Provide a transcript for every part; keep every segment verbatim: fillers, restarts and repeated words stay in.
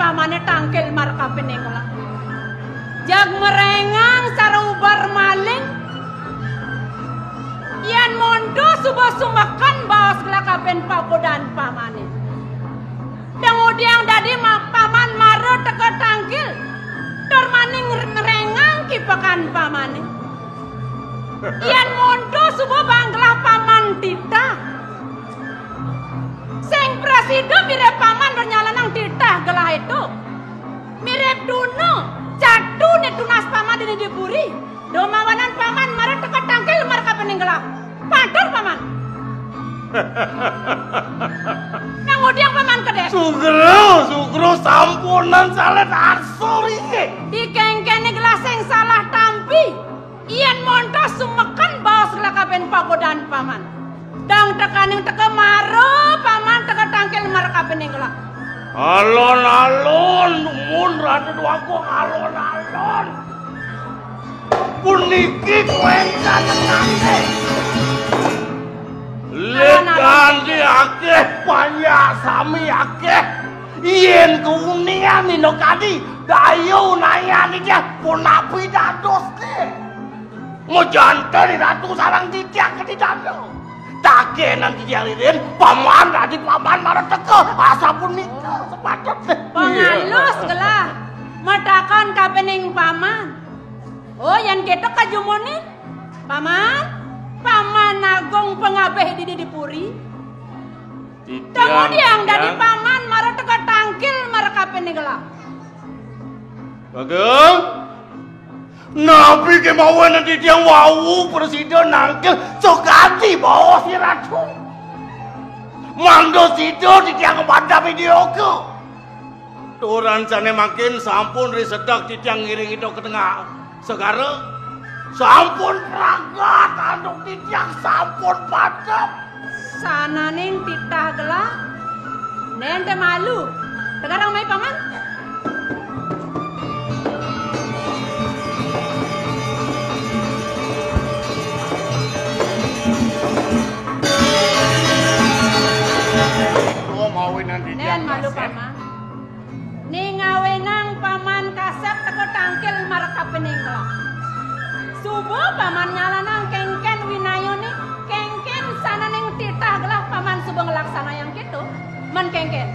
Pamané tangkil markapining gelah. Jag merengang cara ubar maling. Yén monto suba sumeken baos gelah kabin pagodan pamané. Dang udiang dadi ma-, paman mara teka tangkil, tur maning ngrengang kipekan pamané. Yén monto suba bang gelah paman titah. Sing prasida mirib paman nyalanang titah gelah ento. Mirib tuna, catu né tunas paman dini di puri. Duh mawanan paman mara teka tangkil markapining gelah. Patur paman. Nang udiang paman kedék. Sugro, sugro sampunan salet asor iki. Di kéngkéné gelah sing salah tampi. Yén monto sumeken baos gelah kabin pagodan paman. Dang tekaning teka mara paman teka tangkil markapining gelah. Alon-alon, mun Ratu Déwagung alon-alon. Puniki kuéntan nangké. Lek kanti akéh, panjak sami akéh. Yén kaunian dina kadi, daya unayan ijah punapi dadosné. Majanten Ratu sareng titiang kadi dana. Takénan titiang ririn, paman dadi paman mara teka, asapunika sepatutné. Pangalus gelah, matakon kapining paman. Oh, yén kéto kajumuné, paman, paman agung pangabih dini di puri. Titiang, kemudian dadi titiang. Paman mara teka tangkil markapining gelah. Bagong, napi kémawanan titiang wau prasida nangkil sakadi baos Ratu. Mangda sida titiang ngebantah vidéoka. Turan sané mangkin sampun risedek titiang ngiring ida ka tengah segara. Sampun pragat antuk titiang sampun padep. Sananing titah gelah. Nén té malu. Tegarang mai paman. Nén malu paman. Ning awinang paman kasép teka tangkil markapining gelah. Suba paman nyalanang kénkén winayané, kénkén sananing titah gelah paman suba nglaksanayang kéto, mén kénkén.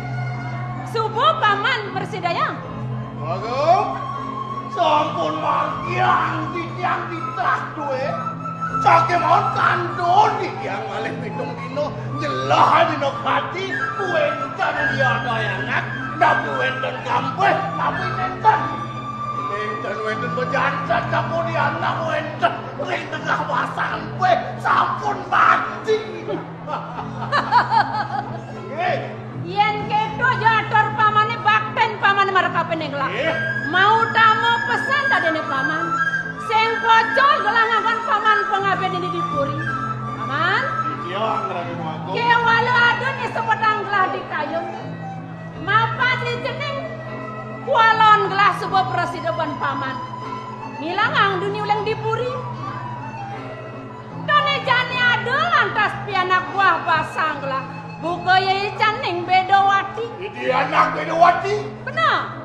Suba paman mrasidayang. Waduh, sampun manggiang titiang titah dué. Sakémaon kantun titiang malih pitung dina nyelah dina kadi, wénten liada anak, napi wénten kampih, napi nénten. Nénten wénten bejantan, napi di anak wénten ring tengah basang, wéh, sampun mati. Nggih. Yén kéto ja atur pamané, baktin pamané markapining gelah. Nggih. Mautama pesan dadiné paman. Sing pocol gelah nganggon paman pangabih dini di puri. Paman. Iya, Ratu Agung. Kéwala ada né sepedang gelah di kayun. Mapan di cening kualon gelah suba prasida ban paman. Ngilangang duni uling di puri. Dene jani ada lantas pianak buah basang gelah. Buka ya icaning Bedawati. Idi anak Bedawati? Benar.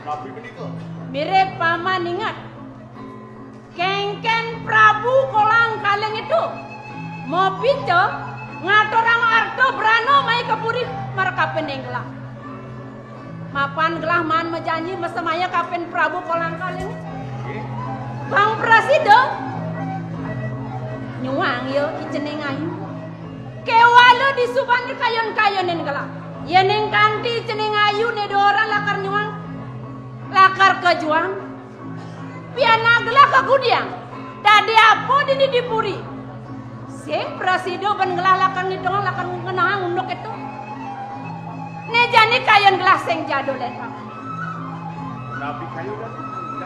Napi menika? Mirip paman ingat. Kengken Prabu Kolang Kaling itu mapica ngaturang arta brana mai ka puri markapining gelah. Mapan gelah maan majanji masemaya kapin Prabu Kolang Kaling. Bang prasida nyuang ya icening ayu. Kewala disuban kayun-kayunin gelah. Yening kanti icening ayu ne doran lakar nyuang, lakar kajuang. Pianak gelah kagudiang. Dadi apa dini di puri? Sing prasida ban gelah lakar ngidong, lakar ngenahang unduk itu. Ne jani kayun gelah sing jadul, eh, paman. Napi kayun?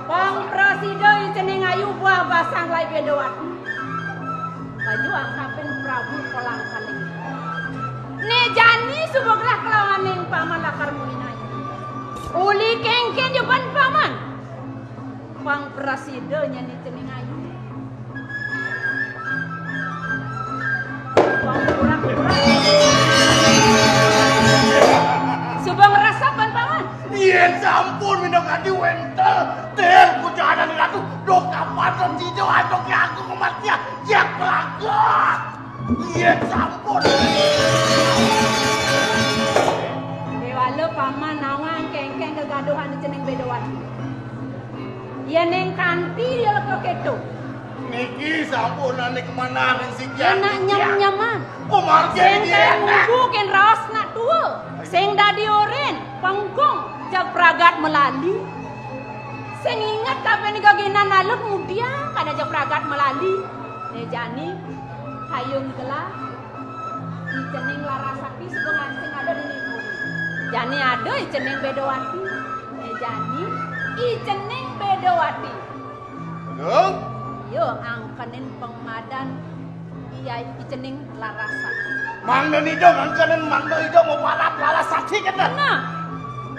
Bang prasida icening ayu buah basang lai Bedawati. Kajuang kapin Prabu Kolang Kaling. Ne jani suba gelah kelawaning paman lakar muin ayu. Uli kengken ja ban paman. Pang prasida nyeni cening ayu. Pang pura-pura. Suba ngresep ban paman. Yén sampun minangka wénten, ten kucanan Ratu, dok kapan sida antuk aku kematian, jak pelagak. Yén sampun. Déwala paman nawang kéngkén gegaduhan di cening Bédawati. Yén ning kanti dia leka kéto. Niki sampun ané kemanah ring siki. Yén nak nyem-nyeman. Kumargi sing dia. Kaya ngubu kén raos nak tua. Sing dadi orin, pengkung, jag pragat malali. Sing inget kabéh ni geginan alus ngudiang kada jag pragat malali. Né jani, kayun gelah. I cening Larasati suba ngancing ada di nipun. Jani ada i cening Bédawati. Né jani, i cening Bédawati. Aduh. Yo, angkenin pamadan iya i cening Larasati. Mangda ida angkenin, mangda ida maparab Larasati kéto. Nah.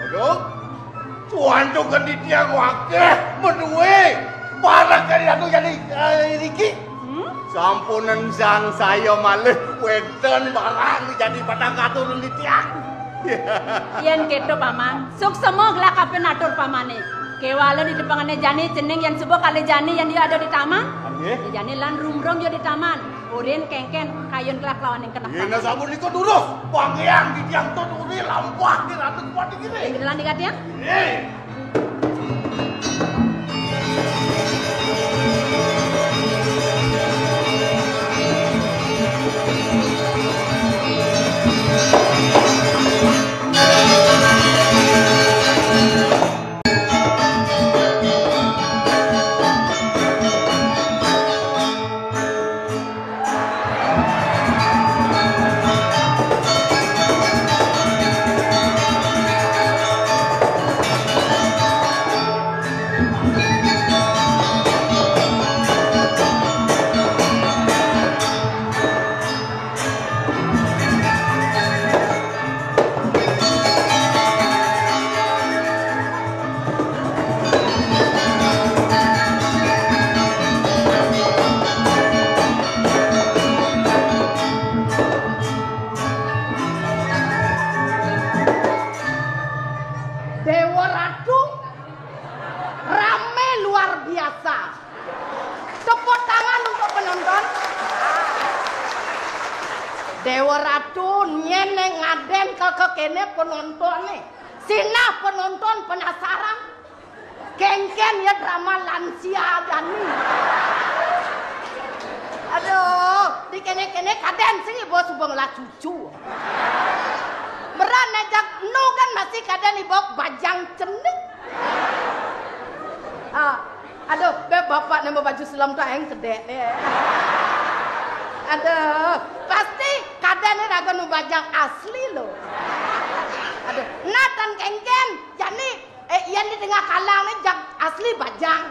Aduh. Tuan tuh kan di tiang wakil, berdua. Parah kali aku jadi, eh, Riki. Hmm? Sampunan sangsaya malih wénten barang jadi padang katurun di tiang. Yén kéto, Paman, suksma gelah kapan atur pamané. Kéwala di depangané jani cening yén suba kalih jani yén dia ada di taman. Nggih. Di jani lan rumrum ya di taman. Urin kéngkén kayun gelah kelawan ing keneh. Yén taman. Sampun nika durus, panggiang di tiang to duri lampah di ratu kuat di kiri. Ing gelah di katiang. Nggih. Déwa Ratu, ramé luar biasa. Tepuk tangan untuk penonton. Déwa Ratu, nyén né ngadén ka, ka kéné penontoné. Sinah penonton penasaran. Kéngkén ya drama lansia jani. Aduh, di kéné-kéné kadén sing iba suba ngelah cucu. Meran né jak nu kan masih kadén iba bajang cening. Ah, aduh, bé bapak né baju selem to aéng kedék né. Aduh, pasti kadén né raga nu bajang asli lo. Aduh, nah tan kéngkén, jani, eh, yén di tengah kalang né jag asli bajang.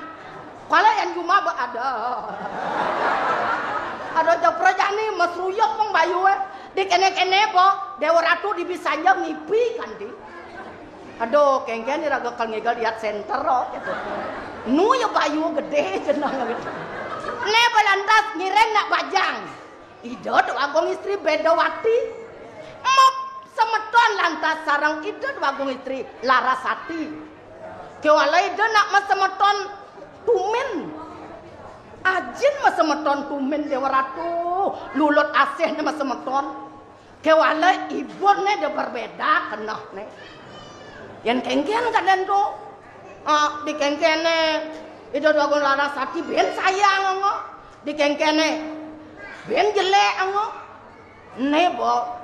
Kala yén jumah ba ada. Aduh, jag prajani mesruyuk pang bayuné. Di kéné-kéné ba, Déwa Ratu di bisa ja ngipi kanti. Aduh, kéngkén iraga kal ngigel diat center, oh, gitu. Nu ya bayu gedé jeneng gitu. Né ba lantas ngiring nak bajang. Ida Déwa Agung Istri Bédawati. Map semeton lantas sareng Ida Déwa Agung Istri Larasati. Kéwala Ida nak masemeton tumin. Ajin masemeton tumin Déwa Ratu. Lulut asih né masemeton. Kéwala ibuné da berbeda kenehné. Yén kéngkén kadén to. Ah, di kéngkéné Ida Déwa Agung Larasati bén sayang anggo. Di kéngkéné bén jelék anggo. Né ba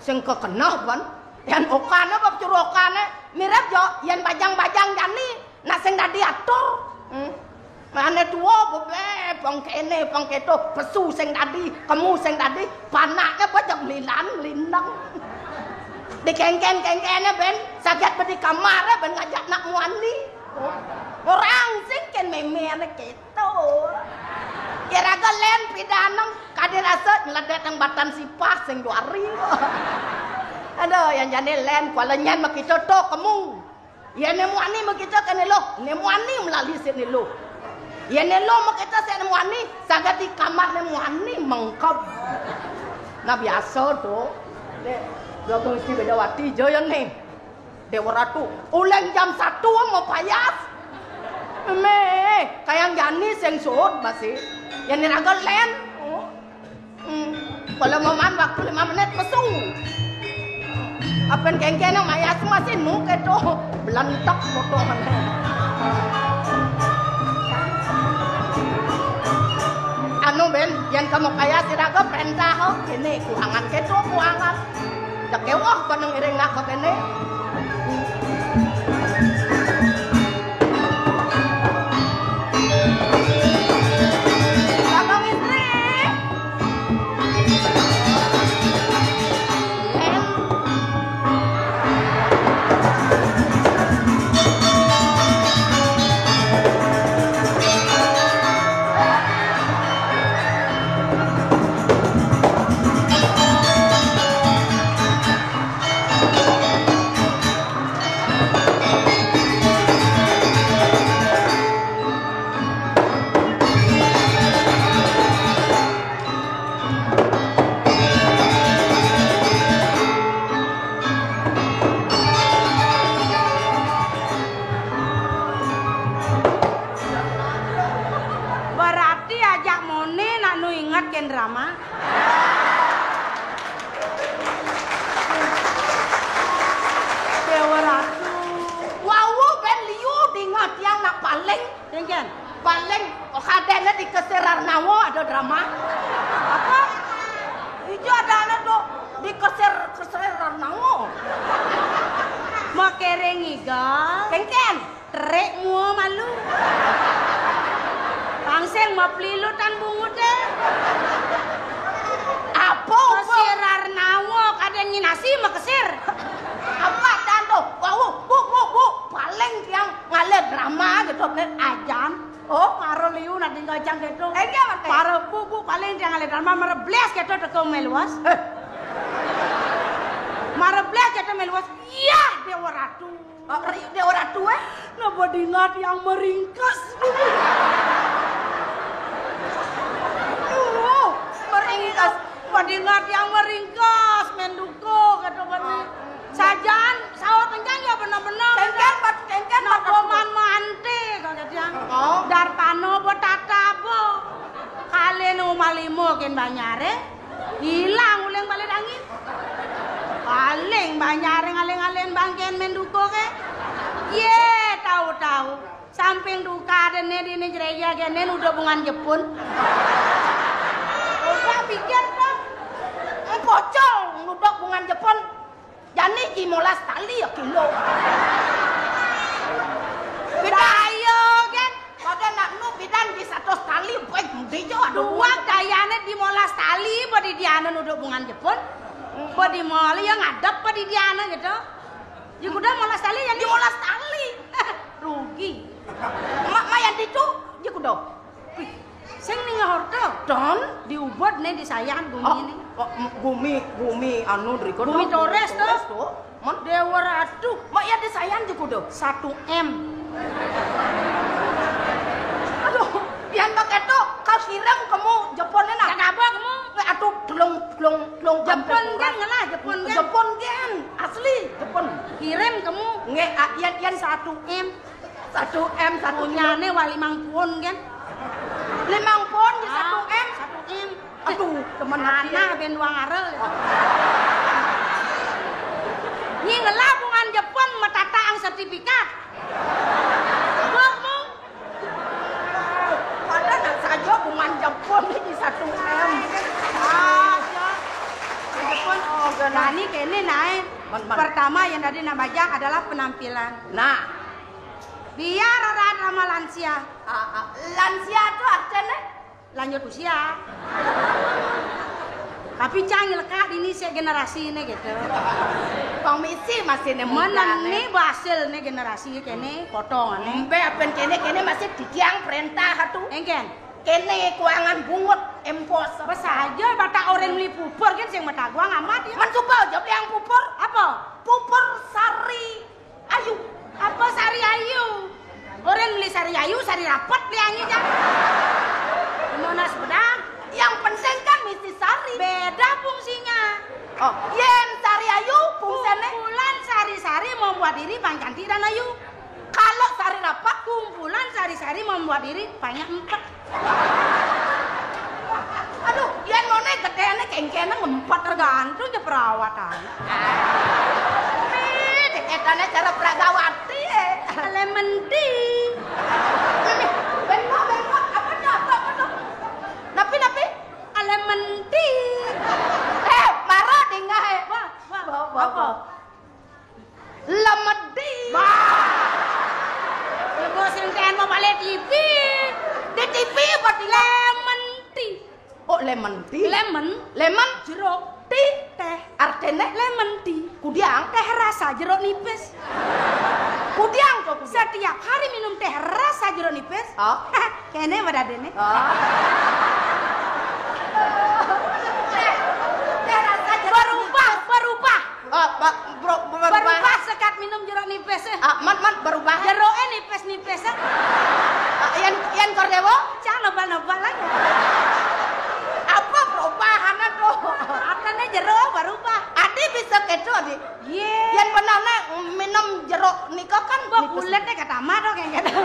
sing kakeneh ban. Yén okané ba curu okané mirip jo yén bajang-bajang jani. Nak sing dadi atur. Hmm. Ané tua bebé, pang kéné, pang kéto, pesu sing dadi, kemu sing dadi, panakné ba jeg mlilan, mlindeng. Di kéngkén-kéngkéné bén, saget ba di kamaré bén ngajak nak muani. Orang sing kén méméné kéto. Iraga lén pidanang, kadi rasa nyeledét nang batan sipah sing duari. Aduh, yén jani lén, kuala nyén makita to kemu. Yén né muani makita ka né luh, né muani melali sik né luh. Yén né luh makita sik né muani, saget di kamar né muani mengkeb. Nah, biasa to. Dék, Déwa Agung Istri Bédawati ja yén né. Déwa Ratu, uling jam satu mau payas. Méh, kayang jani sing suud masih. Yén iraga lén. Oh. Hmm. Kalau mamaan waktu lima menit pesu. Apén kéngkén yang mayas masih nu kéto. Belentek foto. Anu, Ben, yén kamu kaya siraga perintah, oh, kéné kuangan kéto, kuangan. Dak kéweh pada ngiring nak kéné. Kakang Istri. Berarti ajak moné nak nu inget kén drama. Déwa Ratu. Wau, Ben, liu dingat yang nak paling. Kéngkén. Paling, oh, kadéné di Kesir Arnawa ada drama. Apa? Ijo ada anak tuh di Kesir, Kesir Arnawa. Mau kering igal. Kéngkén. Terik mua malu. Langsing mau pelilutan bungut deh. Apa? Kesir Arnawa, kadén nyinasi mau kesir. Apa dan tuh? Wau, bu, bu, bu. Paling tiang ngalih drama gitu, ajan. Oh, mara liu nak tinggal jang gitu. Eh, iya, Mas. Mara bu, bu, paling tiang ngalih drama, mara blas gitu teka meluas. Eh. Mara blas gitu meluas. Iya, Déwa Ratu. Oh, ri-, Déwa Ratu, eh? Napa dingat yang meringkas? Oh, meringkas. Padingat yang meringkas, menduko, kata bani. Sajan, sawat kencang ya benar-benar. Kéngkén, Pak, kéngkén, Pak. Napa man manté, kata dia. Oh. Darpano betata bo. Kalih nu malimo kén banyaré. Hilang uling balik angin. Paling banyaré ngalih-ngalihin bangkén menduko ké. Yé, tahu-tahu. Samping duka déné dini jereja kéné nuduh bungan Jepun. Udah pikir dong. Pocong nuduh bungan Jepun. Jani limolas tali ya kilo. Beda ayo, kan? Pada nak nu bidan di satus tali, baik mudi jo, aduh. Dua dayané limolas tali, pada diana nuduh bungan Jepun. Pada mali yang ngadep, pada diana gitu. Ji kuda molas tali ya, nih? Limolas tali. Rugi. Mak, mak yang itu, ji kuda. Wih, sing ning horta. Don? Diubud né di sayan gumi. Oh, né. Oh, m-, gumi, gumi anu driko. Gumi Torres to. Torres to. Mon? Déwa Ratu. Mak yang di sayan ji kuda. Satu M. Aduh, yang pakai to, kau siram kamu Jepun né, nah. Yang apa kamu? Atuh telung, telung, telung Jepun kan ngelah, Jepun kan. Jepun kan, asli Jepun. Kirim kamu. Nggih, ah, yen, yen satu M. Satu M, satu M. Punyané wah limang pun kan. Limang pun di satu M. Ah, satu M. Aduh, temen. Tanah ben wong arel. Nyi ngelah bungan Jepun metataang sertifikat. Bok mung. Pada nak saja bungan Jepun di satu M. Saja. Jepun, oh, gana. Nah, ini kéné naé. Pertama yang tadi nak bajang adalah penampilan. Nah. Biar orang ramah lansia. Ah, ah. Lansia tuh artinya? Lanjut usia. Tapi cang nyelekak dini sik generasiné gitu. Pang misi masih nemu. Meneng né basil né generasi kéné potongané. Empe apen kéné, kéné masih didiang perintah atuh. Engken. Kéné kuangan bungut empos. Bes aja batak orang beli pupur kan sing metaguang amat ya. Mencoba aja yang pupur. Apa? Pupur sari ayu. Apa sari ayu? Orang beli sari ayu, sari rapet beli anjing kan. Monas bedang. Yang penting kan misi sari. Beda fungsinya. Oh, yen sari ayu fungsinya? Kumpulan sari Sari membuat diri paling cantik dan ayu. Kalau sari rapat, kumpulan sari-sari membuat diri paling empet. Aduh, yén ngono gedhéné kéngkéné ngempet, tergantung ya perawatan. Ih, diketané cara Pragawati, eh. Lemon tea. Mimi, bengok, bengok. Apa tuh, apa, apa tuh? Napi, napi? Lemon tea. Eh, mara dingah, eh. Wah, wah, apa? Lemedi. Bah. Ibu sing ten mau balik T V. Di T V apa di lemon tea? Oh, lemon tea. Lemon. Lemon. Jeruk. Tea. Teh. Artinya? Lemon tea. Kudiang. Teh rasa jeruk nipis. Kudiang tuh, kudiang. Setiap hari minum teh rasa jeruk nipis. Oh. Kene pada dene. Oh. Teh rasa jeruk nipis. Berubah, berubah. Oh, ba-, bro-, berubah. Berubah sekat minum jeruk nipis, eh. Ah, mat, mat, berubah. Jeruk, eh, nipis-nipis, eh. Ah, yén, yén kor déwa? Cang nebal-nebal aja. Apa perubahannya tuh? Artinya jeruk berubah. Adi bisa kéto, Adi? Yé. Yén benerné minum jeruk nika kan wah, nipis. Kulitnya kata mah tuh kayak gitu.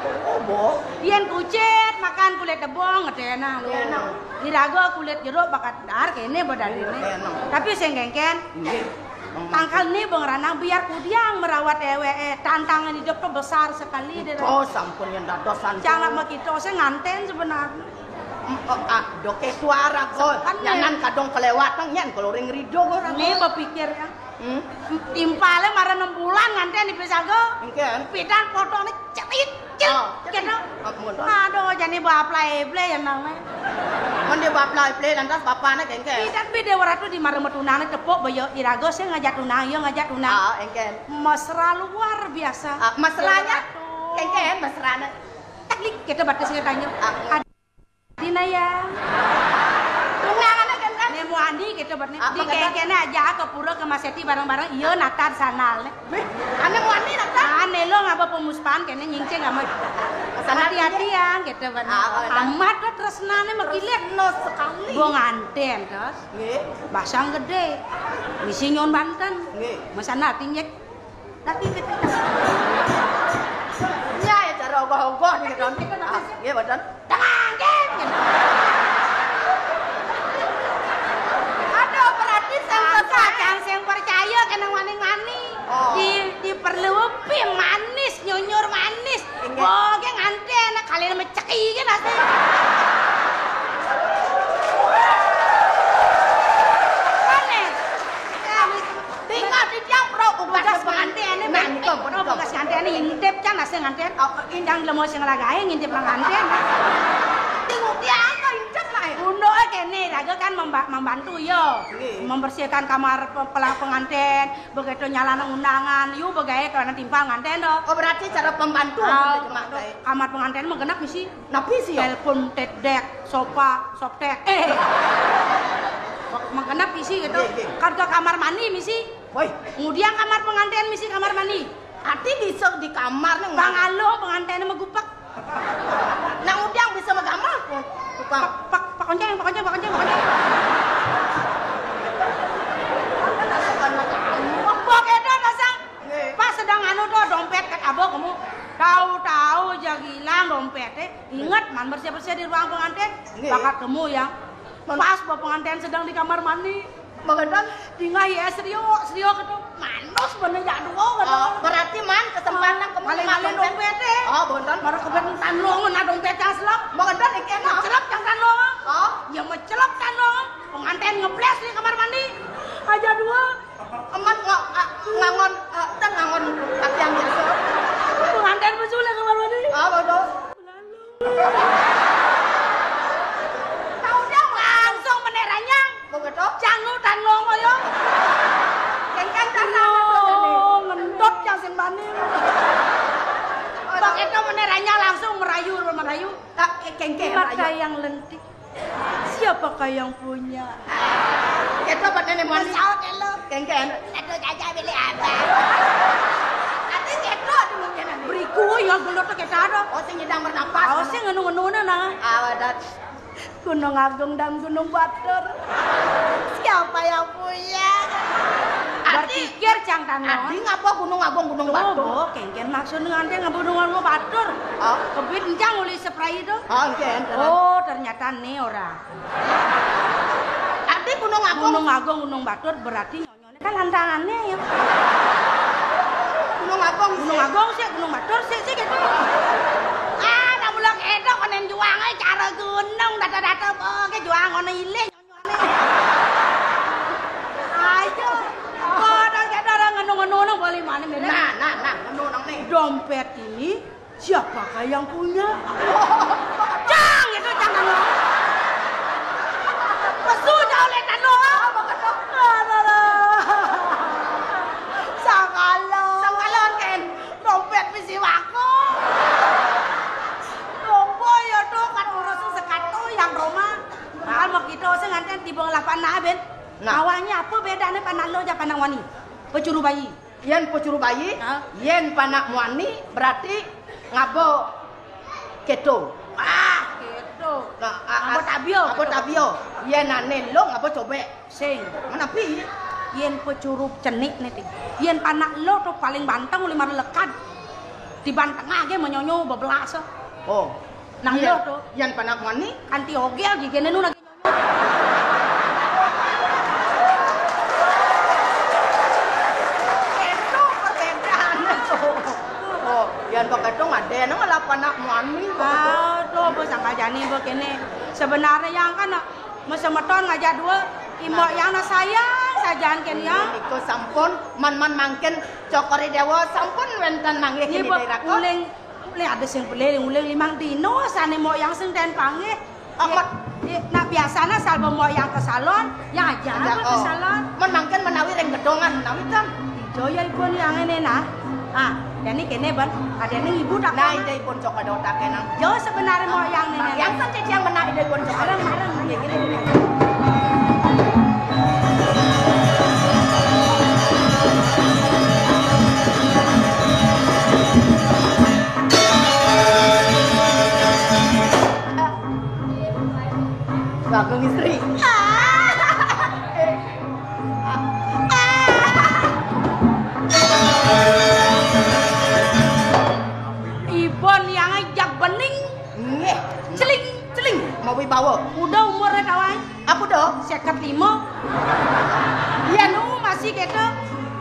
Oh, boh. Yén kucit makan kulit debong, gedé enak lu. Enak. Iraga kulit jeruk bakat dar kéné badan ini. Enak. Tapi sing kéngkén. Nggih. Tangkal ni bang ranang biar kudiang merawat éwéké. Tantangan hidup tuh besar sekali deh. Oh, sampun yén dadosan. Jangan makita sing nganten sebenarnya. Mm, oh, ah, doké suara kok. Kan nyanan kadung kelewatan yén kalau ring rido kok. Ini berpikir ya. Hmm? Timpalé mara enam bulan nganten di Pesago. Engken. Pidan fotoné cerit, cerit, oh, cerit. Gitu. Oh, ampun. Aduh, jani bapla éblé ya nang. Mun dia bapla éblé lantas bapakné kéngkén. Pidan bi Déwa Ratu di mara metunangné tepuk baya iraga sing ngajak tunang, ya ngajak tunang. Ah, engken. Mesra luar biasa. Ah, mesranya? Déwa Ratu. Kéngkén mesrané. Teknik kita batas katanya. Ah. Dina ya. Tunangan kan kan? Né muani gitu buat né. Apa di kata? Kéné aja ke pura ke Maseti bareng-bareng. Iya natar sanal né. Bih, ané muani natar? Ané lo ngaba pemuspan kéné nyingcing ama. Sanal hati-hati ya gitu buat né. Ah, oh, amat tuh tresnané makilir. Tresno sekali. Gua nganten terus. Nggih. Basang gedé. Misi nyon Banten. Nggih. Mesana tinggi. Tapi ketika ya, ya, cara ogoh-ogoh nih, Don. Ah, iya, Don. Tengah, anjing. Aduh, berarti sing sesat. Kan sing percaya kena wani-wani. Oh. Di, diperlupi manis, nyunyur manis. Inggih. Boge nganten, kali meceki kan asli. Aneh. Tinggal di tiang pro ugas pengantin ini, nah, Bang. Niku, oh, niku. Bekas nganten ini intip kan asli nganten. Oh, indang lemo sing lagae ngintip nang nganten. Tinggal tiang kok intip lah. Undo kene raga kan memba-, membantu yo. Nggih. Membersihkan kamar pe-, pelang penganten, begitu nyalana undangan, yu begae karena timpal nganten do. Oh, berarti cara pembantu. Ah, kamar penganten mah genap misi. Napi sih, ya? Telepon, tedek, sopa, soptek. Eh. Menggenap misi gitu. Nggih, nggih. Kan ke kamar mandi misi. Woi. Kemudian kamar pengantin misi kamar mandi. Ati bisa di kamar nih. Bang Alung pengantinnya megupek. Nah, udah bisa megamel. Tukang. Pak, Pak, Pak Onceng, Pak Onceng, Pak Onceng, Pak Onceng. Mbok itu pasang. Nggih. Pas sedang anu tuh dompet kat abah kamu. Tahu-tahu aja hilang dompetnya. Ingat, man, bersih-bersih di ruang pengantin. Nggih. Bakat kamu ya. Pas bawa pengantin sedang di kamar mandi. Mengenal? Tinggal ya, serio, serio gitu. Manus bener ya dua gitu. Oh, berarti man kesempatan kamu maling-maling dompetnya. Oh, bonten. Baru kebetulan tanlongan ada dompet yang selap. Mengenal iki enak. Selap yang tanlongan. Oh. Ya mencelap tanlongan. Pengantin ngebles di kamar mandi. Aja dua. Eman ngo-, a-, ngangon, eh, ten ngangon pakaian biasa. Pengantin besul ya kamar mandi. Ah, bagus. Tahu dia langsung meneranya. Begitu? Cangu dan longo yo. Kengkang karena ngendot yang sing mani. Begitu meneranya langsung merayu, merayu. Tak, eh, kengkang mata merayu. Yang lentik. Siapakah yang punya? Keto badan yang mandi. Saut elo. Kengken. Aduh, jaja pilih apa? Ati keto di mungkin. Beriku ya gelut kita ada. Oh, sing nyedang bernapas. Oh, sing ngenu-ngenu nah. Awadat. Gunung Agung dan Gunung Batur. Siapa yang punya? Pikir cang tano. Adi ngapa Gunung Agung, Gunung Batur? Oh, kéngkén maksud nganten ngapa Gunung Agung Batur? Ah. Kebit encang uli seprai to. Ah, kéngkén. Oh, ternyata né ora. Adi Gunung Agung. Gunung Agung, Gunung Batur berarti nyonyoné kan lantangané ya. Gunung Agung, Gunung Agung sik, Gunung Batur sik, sik gitu. Ah, nak mula kéto konen juang aé cara gunung data-data, oh, ké juang ngono ilih. Ayo, padahal kita orang ngenu-ngenu nang boleh mana, Mira? Nah, nah, nah, ngenu nang nih. Dompet ini siapakah yang punya? Cang, itu cang, cang. Pesu jauh le tanu. Alah, alah. Sangkala. Sangkala, Ken. Dompet bisi wako. Dombo ya tuh kan urus sekato yang Roma. Padahal mau kita sih nganten tiba ngelapan nah, Ben. Nah. Awalnya apa bedané panak lo ja panak wani? Pecuru bayi. Yén pecuru bayi, hah? Yén panak muani berarti ngaba kéto. Ah, kéto. Nah, a-, ngaba a-, tabia, ngaba kéto. Tabia. Yén ané lo ngaba cobek. Sing. Menapi? Yén pecuru cenik né, Ting. Yén panak lo to paling banteng uli mara lekad. Tiban tengah gé menyonyo bebelas. Oh. Nang lo to. Yén panak muani? Kanti ogel giginé nu lagi. Itu perbedaannya tuh. Oh, yén begitu ngadén ngelah panak muani. Ah, tuh, bos, angka jani, bos, kéné. Sebenarnya yang kan, mesemeton ngajak dua, imbok yang na sayang sajaan kén yang. Iku sampun, man-man mangkin Cokor I Déwa sampun wénten manggih. Nggih, kini Bu, daerah kok. Uling, uling ada sing beli, uling limang dino, sané mbok yang sing ten panggih. Oh, nggih, mat- nggih, nah, biasanya salba mbok yang ke salon, yang aja. Ada, apa ke, oh, salon? Mun mangkin menawi ring gedongan, menawi ten. Ijo ya ibu yang ini nah. Ah, jadi kene, Ben, ada ning ibu tak. Nah, ide ipun cokor otak enang. Yo, sebenarnya mbok yang ini. Yang ten cicing menak ide ipun cokor. Mareng, mareng. Nggih, nggih, nggih. Bagong istri. Ibon yang ajak bening. Nggih. Celing, celing. Mawibawa. Udah umurnya kawan. Apa dah? Seket lima. Yén nu masih kéto.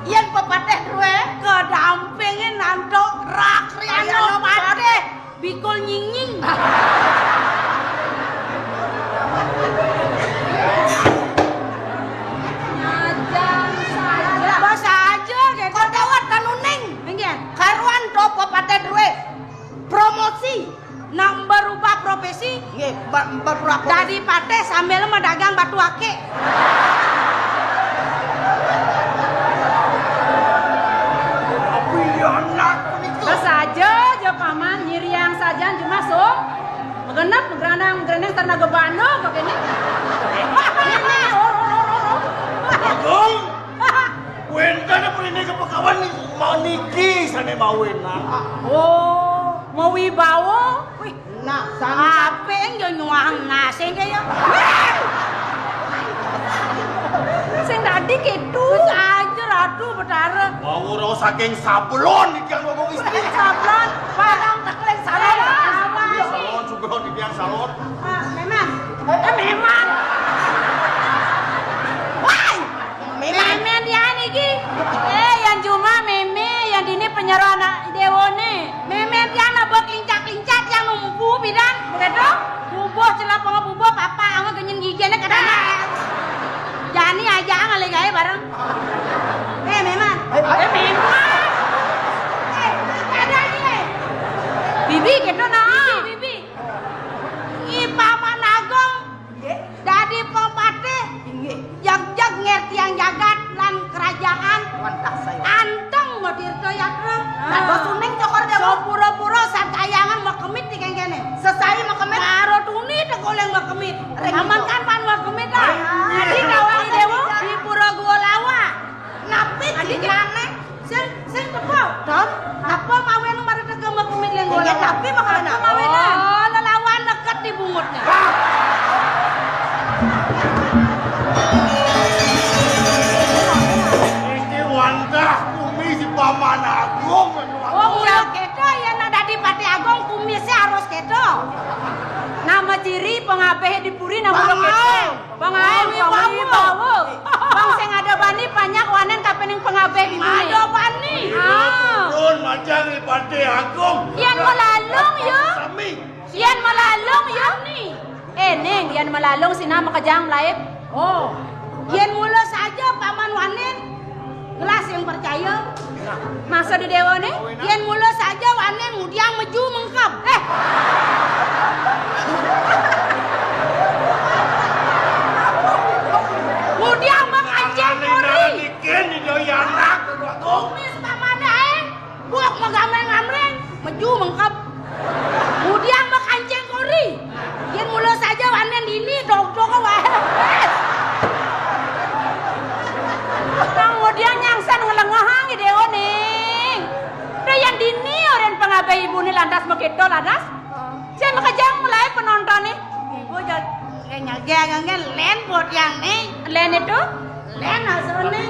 Yén pepatih drué. Kedampingin nanto Rakriana patih. Bikul nyinging. Najan saja. Basa aja kéto. Kok dawat kanuning. Nggih. Karuan to pepatih drué. Promosi. Nak berubah profesi? Nggih, ber-, berubah profesi. Dadi patih sambil madagang batu akik. Tapi ya anak punika. Saja ja paman nyiriang sajan cuma so. Megenep, megerandang, megerendeng, sareng gebana kok kene. Ini, or, or, or, or, or. Bagong. Wénten apa ini kepekawan mau niki sané mawinan. Oh, mawibawa. Wih, nah, sami. Apik yo nyuang nasi ya. Sing dadi kéto. Wis aja Ratu Betara. Wau ora saking sablon iki yang ngomong istri. Sablon, barang tekling salon. Salon juga di tiang salon. Ah, memang. Eh, memang. Wah, Mémé. Mémé dia niki. Eh, yang cuma mémé, yang dini penyero anak déwané. Mémé dia nak buat lincak-lincak yang numpu bidan. Begitu? Bubuh celap pengen bubuh, papa anggo genyen giginé kadang. Jani aja ngalih gaé bareng. Eh, Mémé. Eh, Mémé. Eh, ada ini, eh. Bibi gitu nah. Bibi, bibi. I Paman Agung. Nggih. Dadi pepatih. Inggih. Jagjag ngertiang jagat lan kerajaan. Wantah saya. Anteng matirta yatra. Dados uning cokor déwa. Sapura-pura sakayangan makemit di kengkene. Sesai makemit. Karo tuni tegoleng makemit. Ring aman ijo. Kan pan makemit ah. Ring. Adi kawani déwa di pura gua lawa. Napi adi dinane? Sing, sing tepo. Tom, apa mawen mari tega makemit leng gua lawa? Tapi makemit. Siri pangabih di puri nang Bang Ae. Bang Ae, Bang Ae, Bang Ae. Bang sing ada bani panjak wanen kapining pangabih di puri. Ada bani. Ah. Turun macam ni Pati Agung. Yan malalung, yo. Sami. Yan malalung, yo. Eh, Ning, yan malalung sina makejang laib. Oh. Yan mula saja paman wanen. Gelas yang percaya. Maksud di dewa ni? Yan mula saja wanen ngudiang meju mengkeb. Eh. Ngudiang makancing kori. Ken di doi anak, Kumis paman ae. Buak magamreng-gamreng, meju mengkeb. Ngudiang makancing kori. Yan mula saja wanen dini, dog-dog wae. Nang ngudiang nyangsan ngelengahang ide oning. Dah yan dini orang pangabih ibu ni lantas makito lantas. Saya makejang mulai penonton ni. Ibu jangan nyageng len buat yang ni. Len itu? Len asal ni.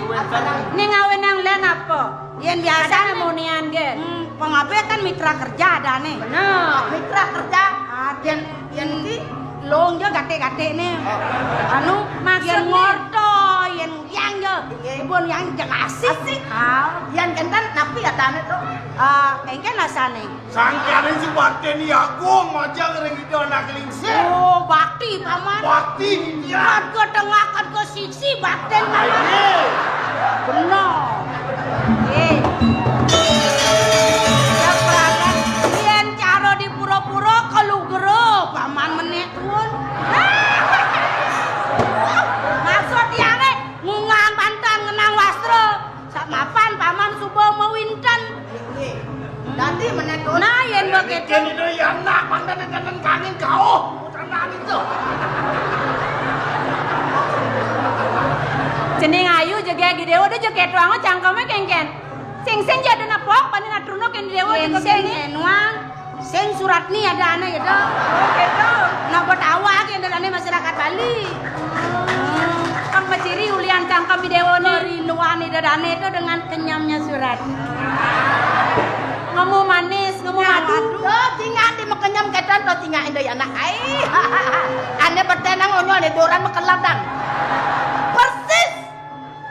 Ni ngawin yang len apa? Yan biasa ni. Ada munian ke? Hmm, pengabih kan mitra kerja ada ni. Benar. Mitra kerja. Ah, yan, yan ni long je gatik-gatik ni. Oh. Anu, maksud yan ni? Ngorto, yan yang je. Iya. Ibun yang je kasih. Asik. Ah. Yan kenten napi ada ni tu? Ah, engken asal ni. Sangkane si Bakte ni agung majang ring ida anak lingsir. Oh, bakti, Paman. Bakti, Nitya. Kat ke tengah, kat ke sisi, bakten, Paman. Aye. Benar. Eh. Ya, peragat. Yen cara di pura-pura, kalugra, Paman menek pun. Maksud tiange, ngungang bantan, ngenang wastra. Sak mapan paman suba mawinten. Nggih. Dadi menika. Nah, yen begitu. Yen itu ya nak, mangda tenten kangin kauh. Tandaan itu. Cening ayu jegeg idewa, da jegeg tuang cangkeme kengken. Sing sing jadu nepok, panin atrunuk yen idewa. Yen jegeg sing ini. Enuang. Sing surat ni ada ane gitu. Oh, gitu. Nah, buat awak yang ada ane masyarakat Bali. Hmm. Kang Maciri ulian cangkem idewa ni. Kerinduan ida dane itu dengan kenyamnya surat. Ngemu manis, ngemu madu. Aduh. Tuh, cingak di mekenyam ketan, tuh cingak indah ya anak. Ai. Ane betenang onyo, ane doran mekeladang. Persis.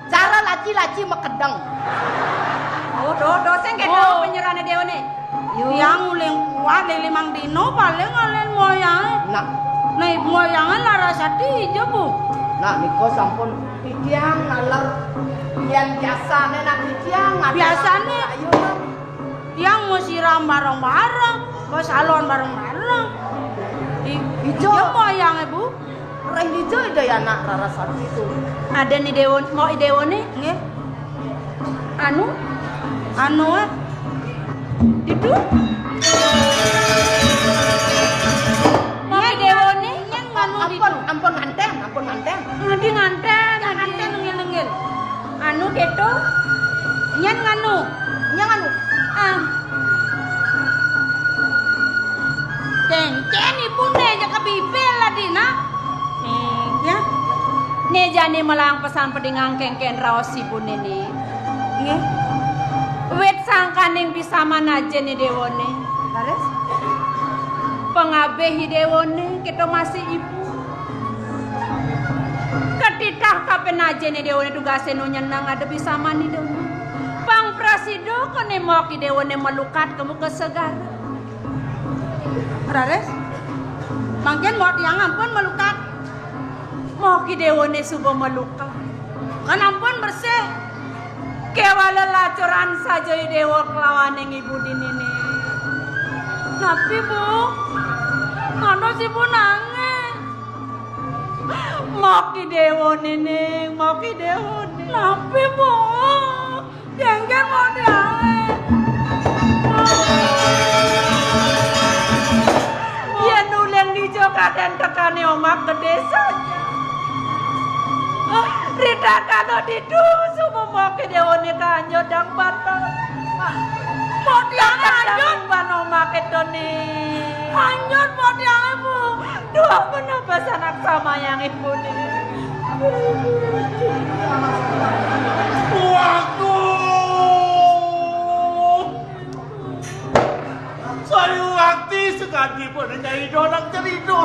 Cara laci-laci makedeng. Oh, do, do, sing kena. Oh. Penyerane dewa ne. Yo. Tiang uling kuat le limang dino paling alen moyange. Nah. Nah, ibu moyange Larasati ija, Bu. Nah, nika sampun titiang naler yen biasane nak titiang ngaten. Biasane. Ayo, Bang. Tiang mau siram bareng-bareng, mau salon bareng-bareng. Di, ijo. Ijo moyange, Bu. Ring ijo ida ya anak Rarasati itu. Ada ni dewa, mau idewa ni? Nggih. Anu? Anu, eh? Itu? Mau idewa ni? Nyen nganu. Ampun, ditu. Ampun nganten, ampun nganten. Nanti nganten, nanti. Nganten, nungil-nungil. Anu keto, nyen nganu. Nyen nganu. Ah. Cen, cen, ibu ne jaka bibir lah, Dina. Eh, ya. Ne jani melang pesan pedingang kengken raos ibu ne ni. Nggih. Wit sangkaning bisaman aja ni dewa ne. Laris? Pengabih dewa ne, kita masih ibu. Ketitah kapen aja ni dewa ni tugasnya nu nyenang ada bisa mani dong. Pang prasido kene mau ki dewa ni melukat kamu ke segara. Rares, mangkin mau tiang ampun melukat. Mau ki dewa ni suba melukat. Kan ampun bersih. Kewala lacuran saja i dewa kelawaning ibu dinine. Tapi, Bu, ngantos ibu nangis. Moki dewa nene, moki dewa nene. Tapi, Bu, jengger mau diae. Yen ulen dijo kaden tekane omak gede saja. Rita kano ditu sumo moke dewane kanyo dang bantal. Motiang anjut. Bano make toni. Anjut motiang ibu. Dua penebas anak sama yang ibu ni. Waduh. Sayu wakti Sakadi pun nyai dosa,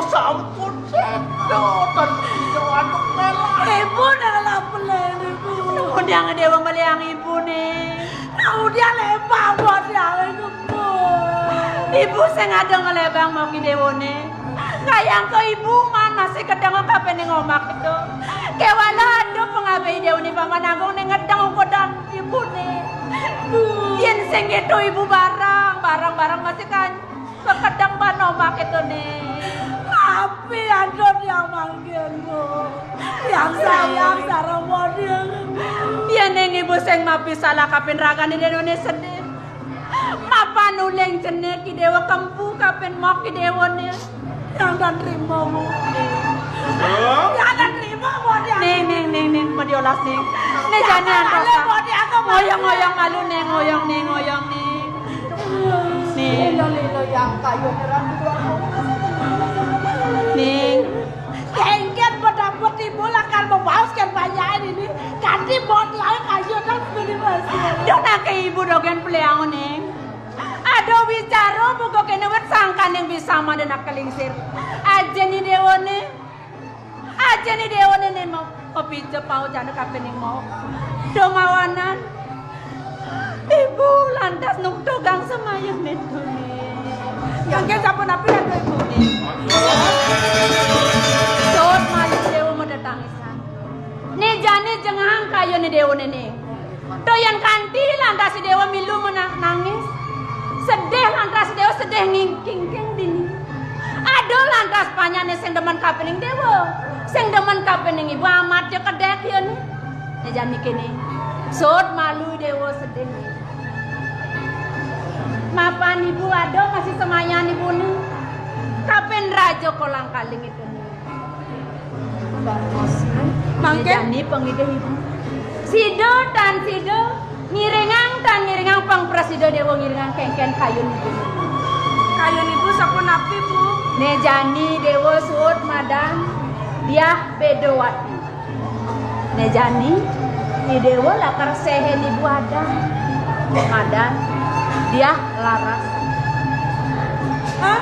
sampun sedo, tan ijo antuk mela. Ibu nang lapelen, Ibu. Undang Déwa meliang Ibu né. Undang lebang buat yang Ibu. Ibu sing ada ngelebang mau ki Déwané. Kayang ke Ibu mana sih kedeng kapening omah itu. Kéwala ada pengabih Déwané Paman Agung né ngedeng ukodan Ibu né. Yén sing gitu Ibu barang, barang-barang masih kan kekedeng ban omah itu né. Tapi ada yang manggilmu. Yang sayang sareng model. Yén ning Ibu sing mapi salah kapin ragané Déwané sedih. Mapan uling jené ki Déwa kempu kapin mok ki Déwané. Yang dan terima, Bu. Yang dan terima, Bu, dia. Ning, ning, ning, ning, mau diolas ning. Ning jani antosa. Ngoyong-ngoyong malu ning, ngoyong ning, ngoyong ning. Ning. Lilo-lilo yang kayu terang dua. Ning. Kengken bedapet Ibu lakar membaus kan banyakin ini. Ganti buat yang kayu dan beli masih. Dona ke Ibu dogen peliang ning. Ada wicara muga kéné wit sangkaning bisa madéna kelingsir. Ajéné Déwané. Ajéné Déwané né mau pepija pau jana kapening mau. Domawanan. Ibu lantas nungtugang semayah nétuné. Kangge sampun api anu Ibu. Sot malu Déwa mada tangisan. Né jani jengahang kayuné Déwané né. Toyan kanti lantas si Déwa milu menang nangis. Sedih lantas si Déwa sedih ngingking dini. Aduh lantas panyané sing demen kapening Déwa. Sing demen kapening Ibu amat ya kedek ya né. Né jani kéné. Sot malu Déwa sedih. Mapan Ibu aduh masih semayan Ibu né. Kapin raja kolang kaling itu né. Mangkin jani pangidih Ibu. Sida tan sida ngiringang tan ngiringang pang prasida Déwa ngiringang kengken kayun Ibu. Kayun Ibu sapunapi, Bu? Né jani Déwa suud madan diah Bedawati. Né jani I Déwa lakar séhén Ibu adan. Madan diah laras. Hah?